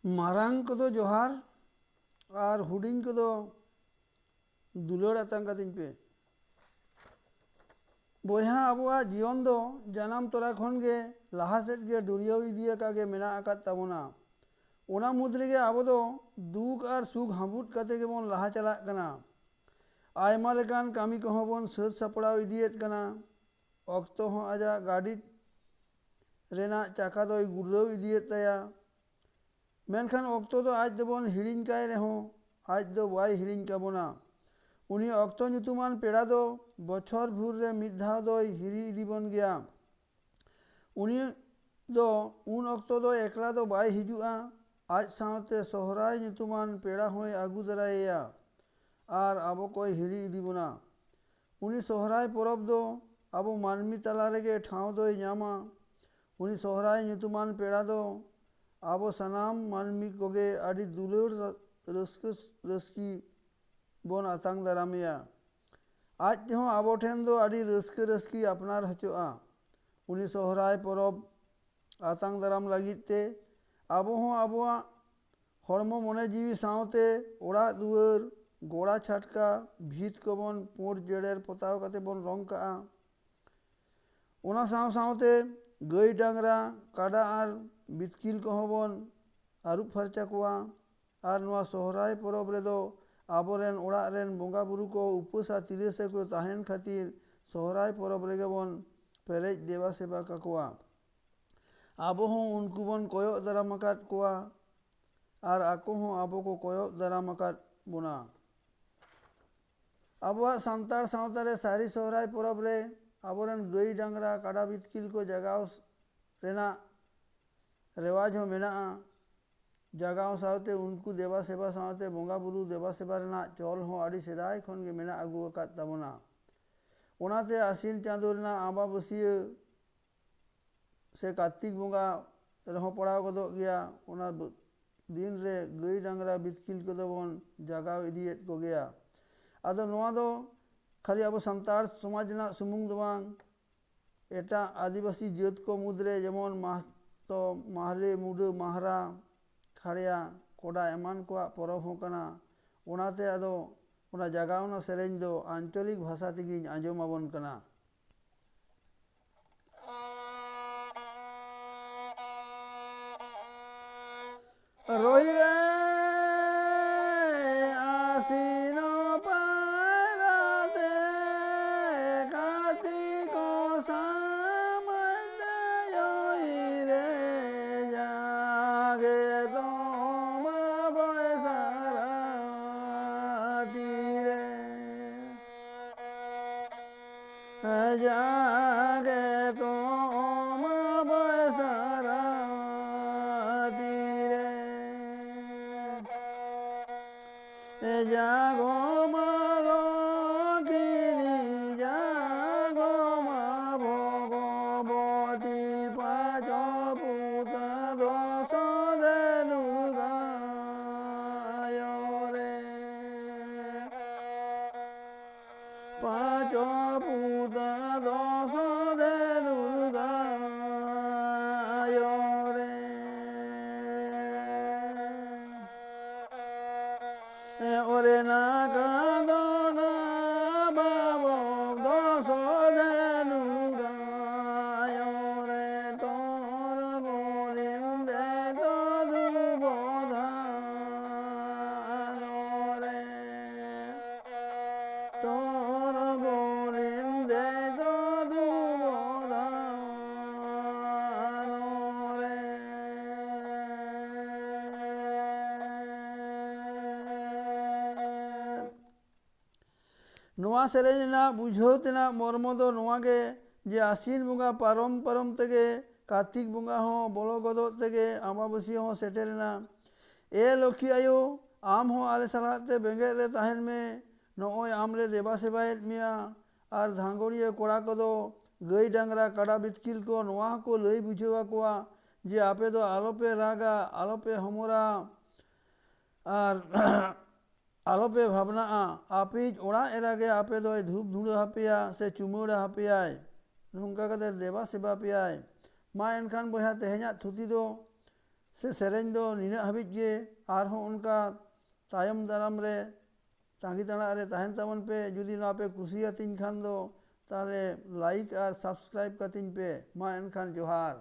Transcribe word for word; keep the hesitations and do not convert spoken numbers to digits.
ᱢᱟᱨᱟᱝ ᱠᱚᱫᱚ ᱡᱚᱦᱟᱨ ᱟᱨ ᱦᱩᱰᱤᱧ ᱠᱚᱫᱚ ᱫᱩᱞᱟᱹᱲ ᱟᱛᱟᱝ ᱠᱟᱹᱛᱤᱧ ᱯᱮ᱾ ᱵᱚᱭᱦᱟ, ᱟᱵᱚᱣᱟᱜ ᱡᱤᱭᱚᱱ ᱫᱚ ᱡᱟᱱᱟᱢ ᱛᱚᱨᱟ ᱠᱷᱚᱱ ᱜᱮ ᱞᱟᱦᱟ ᱥᱮᱫ ᱜᱮ ᱰᱩᱨᱭᱟᱹᱣ ᱤᱫᱤ ᱟᱠᱟ ᱜᱮ ᱢᱮᱱᱟᱜ ᱟᱠᱟᱫ ᱛᱟᱵᱚᱱᱟ᱾ ᱚᱱᱟ ᱢᱩᱫᱽ ᱨᱮᱜᱮ ᱟᱵᱚ ᱫᱚ ᱫᱩᱠ ᱟᱨ ᱥᱩᱠ ᱦᱟᱸᱵᱩᱫ ᱠᱟᱛᱮ ᱜᱮᱵᱚᱱ ᱞᱟᱦᱟ ᱪᱟᱞᱟᱜ ᱠᱟᱱᱟ᱾ ᱟᱭᱢᱟ ᱞᱮᱠᱟᱱ ᱠᱟᱹᱢᱤ ᱠᱚᱦᱚᱸ ᱵᱚᱱ ᱥᱟᱹᱛ ᱥᱟᱯᱲᱟᱣ ᱤᱫᱤᱭᱮᱫ ᱠᱟᱱᱟ᱾ ᱚᱠᱛᱚ ᱦᱚᱸ ᱟᱡᱟᱜ ᱜᱟᱹᱰᱤ ᱨᱮᱱᱟᱜ ᱪᱟᱠᱟ ᱫᱚᱭ ᱜᱩᱨᱟᱹᱣ ᱤᱫᱤᱭᱮᱫ ᱛᱟᱭᱟ᱾ ᱢᱮᱱᱠᱷᱟᱱ ᱚᱠᱛᱚ ᱫᱚ ᱟᱡ ᱫᱚᱵᱚᱱ ᱦᱤᱲᱤᱧ ᱠᱟᱭ ᱨᱮᱦᱚᱸ, ᱟᱡ ᱫᱚ ᱵᱟᱭ ᱦᱤᱲᱤᱧ ᱠᱟᱵᱚᱱᱟ᱾ ᱩᱱᱤ ᱚᱠᱛᱚ ᱧᱩᱛᱩᱢᱟᱱ ᱯᱮᱲᱟ ᱫᱚ ᱵᱚᱪᱷᱚᱨ ᱵᱷᱩᱨ ᱨᱮ ᱢᱤᱫ ᱫᱷᱟᱣ ᱫᱚᱭ ᱦᱤᱨᱤ ᱤᱫᱤ ᱵᱚᱱ ᱜᱮᱭᱟ᱾ ᱩᱱᱤ ᱫᱚ ᱩᱱ ᱚᱠᱛᱚ ᱫᱚ ᱮᱠᱞᱟ ᱫᱚ ᱵᱟᱭ ᱦᱤᱡᱩᱜᱼᱟ, ᱟᱡ ᱥᱟᱶᱛᱮ ᱥᱚᱦᱨᱟᱭ ᱧᱩᱛᱩᱢᱟᱱ ᱯᱮᱲᱟ ᱦᱚᱸᱭ ᱟᱹᱜᱩ ᱫᱟᱨᱟᱭᱮᱭᱟ ᱟᱨ ᱟᱵᱚ ᱠᱚᱭ ᱦᱤᱨᱤ ᱤᱫᱤ ᱵᱚᱱᱟ᱾ ᱩᱱᱤ ᱥᱚᱦᱨᱟᱭ ᱯᱚᱨᱚᱵᱽ ᱫᱚ ᱟᱵᱚ ᱢᱟᱹᱱᱢᱤ ᱛᱟᱞᱟ ᱨᱮᱜᱮ ᱴᱷᱟᱶ ᱫᱚᱭ ᱧᱟᱢᱟ᱾ ᱩᱱᱤ ᱥᱚᱦᱨᱟᱭ ᱧᱩᱛᱩᱢᱟᱱ ᱯᱮᱲᱟ ᱫᱚ ᱟᱵᱚ ᱥᱟᱱᱟᱢ ᱢᱟᱹᱱᱢᱤ ᱠᱚᱜᱮ ᱟᱹᱰᱤ ᱫᱩᱞᱟᱹᱲ ᱨᱟᱹᱥᱠᱟᱹ ᱨᱟᱹᱥᱠᱤ ᱵᱚᱱ ᱟᱛᱟᱝ ᱫᱟᱨᱟᱢᱮᱭᱟ᱾ ᱟᱡ ᱛᱮᱦᱚᱸ ᱟᱵᱚ ᱴᱷᱮᱱ ᱫᱚ ᱟᱹᱰᱤ ᱨᱟᱹᱥᱠᱟᱹ ᱨᱟᱹᱥᱠᱤ ᱟᱯᱱᱟᱨ ᱦᱚᱪᱚᱜᱼᱟ᱾ ᱩᱱᱤ ᱥᱚᱦᱨᱟᱭ ᱯᱚᱨᱚᱵᱽ ᱟᱛᱟᱝ ᱫᱟᱨᱟᱢ ᱞᱟᱹᱜᱤᱫ ᱛᱮ ᱟᱵᱚ ᱦᱚᱸ ᱟᱵᱚᱣᱟᱜ ᱦᱚᱲᱢᱚ ᱢᱚᱱᱮ ᱡᱤᱣᱤ ᱥᱟᱶᱛᱮ ᱚᱲᱟᱜ ᱫᱩᱣᱟᱹᱨ, ᱜᱚᱲᱟ ᱪᱷᱟᱴᱠᱟ, ᱵᱷᱤᱛ ᱠᱚᱵᱚᱱ ᱯᱩᱸᱰ ᱡᱮᱲᱮᱨ ᱯᱚᱛᱟᱣ ᱠᱟᱛᱮ ᱵᱚᱱ ᱨᱚᱝ ᱠᱟᱜᱼᱟ᱾ ᱚᱱᱟ ᱥᱟᱶ ᱥᱟᱶᱛᱮ ᱜᱟᱹᱭ ᱰᱟᱝᱨᱟ, ᱠᱟᱰᱟ ᱟᱨ ᱵᱤᱛᱠᱤᱞ ᱠᱚᱦᱚᱸ ᱵᱚᱱ ᱟᱹᱨᱩᱵ ᱯᱷᱟᱨᱪᱟ ᱠᱚᱣᱟ᱾ ᱟᱨ ᱱᱚᱣᱟ ᱥᱚᱦᱨᱟᱭ ᱯᱚᱨᱚᱵᱽ ᱨᱮᱫᱚ ᱟᱵᱚᱨᱮᱱ ᱚᱲᱟᱜ ᱨᱮᱱ ᱵᱚᱸᱜᱟ ᱵᱩᱨᱩ ᱠᱚ ᱩᱯᱟᱹᱥᱟ ᱛᱤᱨᱟᱹᱥᱟ ᱠᱚ ᱛᱟᱦᱮᱱ ᱠᱷᱟᱹᱛᱤᱨ ᱥᱚᱦᱨᱟᱭ ᱯᱚᱨᱚᱵᱽ ᱨᱮᱜᱮ ᱵᱚᱱ ᱯᱮᱨᱮᱡ ᱫᱮᱵᱟ ᱥᱮᱵᱟ ᱠᱟᱠᱚᱣᱟ᱾ ᱟᱵᱚ ᱦᱚᱸ ᱩᱱᱠᱩ ᱵᱚᱱ ᱠᱚᱭᱚᱜ ᱫᱟᱨᱟᱢ ᱟᱠᱟᱫ ᱠᱚᱣᱟ ᱟᱨ ᱟᱠᱚ ᱦᱚᱸ ᱟᱵᱚ ᱠᱚ ᱠᱚᱭᱚᱜ ᱫᱟᱨᱟᱢ ᱟᱠᱟᱫ ᱵᱚᱱᱟ᱾ ᱟᱵᱚᱣᱟᱜ ᱥᱟᱱᱛᱟᱲ ᱥᱟᱶᱛᱟ ᱨᱮ ᱥᱟᱹᱨᱤ ᱥᱚᱦᱨᱟᱭ ᱯᱚᱨᱚᱵᱽ ᱨᱮ ᱟᱵᱚᱨᱮᱱ ᱜᱟᱹᱭ ᱰᱟᱝᱨᱟ ᱠᱟᱰᱟ ᱵᱤᱛᱠᱤᱞ ᱠᱚ ᱡᱟᱜᱟᱣ ᱨᱮᱱᱟᱜ ᱨᱮᱣᱟᱡᱽ ᱦᱚᱸ ᱢᱮᱱᱟᱜᱼᱟ᱾ ᱡᱟᱜᱟᱣ ᱥᱟᱶᱛᱮ ᱩᱱᱠᱩ ᱫᱮᱵᱟ ᱥᱮᱵᱟ ᱥᱟᱶᱛᱮ ᱵᱚᱸᱜᱟ ᱵᱩᱨᱩ ᱫᱮᱵᱟ ᱥᱮᱵᱟ ᱨᱮᱱᱟᱜ ᱪᱚᱞ ᱦᱚᱸ ᱟᱹᱰᱤ ᱥᱮᱫᱟᱭ ᱠᱷᱚᱱ ᱜᱮ ᱢᱮᱱᱟᱜ ᱟᱹᱜᱩ ᱟᱠᱟᱫ ᱛᱟᱵᱚᱱᱟ᱾ ᱚᱱᱟᱛᱮ ᱟᱹᱥᱤᱱ ᱪᱟᱸᱫᱳ ᱨᱮᱱᱟᱜ ᱟᱢᱵᱟᱵᱟᱹᱥᱭᱟᱹ ᱥᱮ ᱠᱟᱨᱛᱤᱠ ᱵᱚᱸᱜᱟ ᱨᱮᱦᱚᱸ ᱯᱟᱲᱟᱣ ᱜᱚᱫᱚᱜ ᱜᱮᱭᱟ᱾ ᱚᱱᱟ ᱫᱤᱱ ᱨᱮ ᱜᱟᱹᱭ ᱰᱟᱝᱨᱟ ᱵᱤᱛᱠᱤᱞ ᱠᱚᱫᱚ ᱵᱚᱱ ᱡᱟᱜᱟᱣ ᱤᱫᱤᱭᱮᱫ ᱠᱚᱜᱮᱭᱟ᱾ ᱟᱫᱚ ᱱᱚᱣᱟ ᱫᱚ ᱠᱷᱟᱹᱞᱤ ᱟᱵᱚ ᱥᱟᱱᱛᱟᱲ ᱥᱚᱢᱟᱡᱽ ᱨᱮᱱᱟᱜ ᱥᱩᱢᱩᱝ ᱫᱚ ᱵᱟᱝ, ᱮᱴᱟᱜ ᱟᱹᱫᱤᱵᱟᱹᱥᱤ ᱡᱟᱹᱛ ᱠᱚ ᱢᱩᱫᱽᱨᱮ ᱡᱮᱢᱚᱱ ᱢᱟᱦᱛᱚ, ᱢᱟᱦᱞᱮ, ᱢᱩᱰᱟᱹ, ᱢᱟᱦᱨᱟ, ᱠᱷᱟᱲᱭᱟ, ᱠᱚᱰᱟ ᱮᱢᱟᱱ ᱠᱚᱣᱟᱜ ᱯᱚᱨᱚᱵᱽ ᱦᱚᱸ ᱠᱟᱱᱟ᱾ ᱚᱱᱟᱛᱮ ᱟᱫᱚ ᱚᱱᱟ ᱡᱟᱜᱟᱣᱱᱟ ᱥᱮᱨᱮᱧ ᱫᱚ ᱟᱧᱪᱚᱞᱤᱠ ᱵᱷᱟᱥᱟ ᱛᱮᱜᱮᱧ ᱟᱸᱡᱚᱢ ᱟᱵᱚᱱ ᱠᱟᱱᱟ᱾ ᱨᱚᱦᱤ ᱨᱮ ᱟᱥᱤᱱ ᱯᱟᱭᱨᱟ ᱛᱮ ᱠᱟᱨᱛᱤᱠ ᱥᱟᱢᱟᱭ ᱛᱮ ᱨᱚᱦᱤ ᱨᱮ ᱡᱟᱜᱮ ᱛᱚᱢᱟ ᱵᱚᱭᱥᱟᱨᱟ ᱛᱤᱨᱮ᱾ ᱡᱟᱜᱮ ᱛᱚᱢᱟ ᱵᱚᱭᱥᱟᱨᱟ ᱛᱤᱨᱮ᱾ ᱡᱟᱜᱚ ᱢᱟ ᱞᱚᱠᱷᱤᱱᱤ, ᱡᱟᱜᱚ ᱢᱟ ᱵᱷᱚᱜᱚᱵᱚᱛᱤ, ᱯᱟᱸᱪ ᱯᱩᱛᱟ ᱫᱚᱥ ᱫᱮ ᱫᱩᱨᱜᱟ ᱟᱭᱳ ᱨᱮ᱾ ᱯᱟᱸᱪ ᱯᱩᱛᱟ ᱫᱚᱥ ᱫᱮ ᱫᱩᱨᱜᱟ ᱟᱭᱳ ᱨᱮ᱾ ᱚᱨᱮ ᱱᱟ ᱠᱟᱸᱫᱚᱱᱟ ᱵᱟᱵᱚ ᱫᱚᱥ ᱫᱮ ᱫᱩᱨᱜᱟ ᱟᱭᱳ ᱨᱮ, ᱛᱚᱨ ᱜᱚᱞᱤᱱ ᱫᱮ ᱛᱚ ᱫᱩᱵᱚᱫᱷᱟ ᱟᱱᱚ ᱨᱮ᱾ ᱛᱚᱨ ᱜᱚᱞᱤᱱ ᱫᱮ ᱛᱚ ᱫᱩᱵᱚᱫᱷᱟ ᱟᱱᱚ ᱨᱮ᱾ ᱱᱚᱣᱟ ᱥᱮᱨᱮᱧ ᱨᱮᱱᱟᱜ ᱵᱩᱡᱷᱟᱹᱣ ᱛᱮᱱᱟᱜ ᱢᱚᱨᱢᱚ ᱫᱚ ᱱᱚᱣᱟ ᱜᱮ, ᱡᱮ ᱟᱥᱤᱱ ᱵᱚᱸᱜᱟ ᱯᱟᱨᱚᱢ ᱯᱟᱨᱚᱢ ᱛᱮᱜᱮ ᱠᱟᱨᱛᱤᱠ ᱵᱚᱸᱜᱟ ᱦᱚᱸ ᱵᱚᱞᱚ ᱜᱚᱫᱚᱜ ᱛᱮᱜᱮ ᱟᱢᱵᱟᱵᱟᱹᱥᱭᱟᱹ ᱦᱚᱸ ᱥᱮᱴᱮᱨᱮᱱᱟ᱾ ᱮ ᱞᱚᱠᱷᱤ ᱟᱭᱳ, ᱟᱢ ᱦᱚᱸ ᱟᱞᱮ ᱥᱟᱞᱟᱜ ᱛᱮ ᱵᱮᱸᱜᱮᱫ ᱨᱮ ᱛᱟᱦᱮᱱ ᱢᱮ᱾ ᱱᱚᱜᱼᱚᱭ ᱟᱢ ᱞᱮ ᱫᱮᱵᱟ ᱥᱮᱵᱟᱭᱮᱫ ᱢᱮᱭᱟ᱾ ᱟᱨ ᱫᱷᱟᱸᱜᱚᱲᱤᱭᱟᱹ ᱠᱚᱲᱟ ᱠᱚᱫᱚ ᱜᱟᱹᱭ ᱰᱟᱝᱨᱟ ᱠᱟᱰᱟ ᱵᱤᱛᱠᱤᱞ ᱠᱚ ᱱᱚᱣᱟ ᱦᱚᱸᱠᱚ ᱞᱟᱹᱭ ᱵᱩᱡᱷᱟᱹᱣ ᱟᱠᱚᱣᱟ ᱡᱮ ᱟᱯᱮ ᱫᱚ ᱟᱞᱚᱯᱮ ᱨᱟᱜᱟ, ᱟᱞᱚᱯᱮ ᱦᱚᱢᱚᱨᱟ᱾ ᱟᱨ ᱟᱞᱚᱯᱮ ᱵᱷᱟᱵᱽᱱᱟᱜᱼᱟ, ᱟᱯᱮᱭᱤᱡ ᱚᱲᱟᱜ ᱮᱨᱟ ᱜᱮ ᱟᱯᱮ ᱫᱚᱭ ᱫᱷᱩᱯ ᱫᱷᱩᱲᱟᱹ ᱟᱯᱮᱭᱟ ᱥᱮ ᱪᱩᱢᱟᱹᱲᱟ ᱟᱯᱮᱭᱟᱭ, ᱱᱚᱝᱠᱟ ᱠᱟᱛᱮ ᱫᱮᱵᱟ ᱥᱮᱵᱟ ᱯᱮᱭᱟᱭ᱾ ᱢᱟ ᱮᱱᱠᱷᱟᱱ ᱵᱚᱭᱦᱟ, ᱛᱮᱦᱮᱧᱟᱜ ᱛᱷᱩᱛᱤ ᱫᱚ ᱥᱮ ᱥᱮᱨᱮᱧ ᱫᱚ ᱱᱤᱱᱟᱹᱜ ᱦᱟᱹᱵᱤᱡ ᱜᱮ᱾ ᱟᱨᱦᱚᱸ ᱚᱱᱠᱟ ᱛᱟᱭᱚᱢ ᱫᱟᱨᱟᱢ ᱨᱮ ᱛᱟᱺᱜᱤ ᱛᱟᱲᱟᱜ ᱨᱮ ᱛᱟᱦᱮᱱ ᱛᱟᱵᱚᱱ ᱯᱮ᱾ ᱡᱩᱫᱤ ᱱᱚᱣᱟ ᱯᱮ ᱠᱩᱥᱤᱭᱟᱛᱤᱧ ᱠᱷᱟᱱ ᱫᱚ, ᱛᱟᱦᱚᱞᱮ ᱞᱟᱭᱤᱠ ᱟᱨ ᱥᱟᱵᱥᱠᱨᱟᱭᱤᱵ ᱠᱟᱹᱛᱤᱧ ᱯᱮ᱾ ᱢᱟ ᱮᱱᱠᱷᱟᱱ ᱡᱚᱦᱟᱨ᱾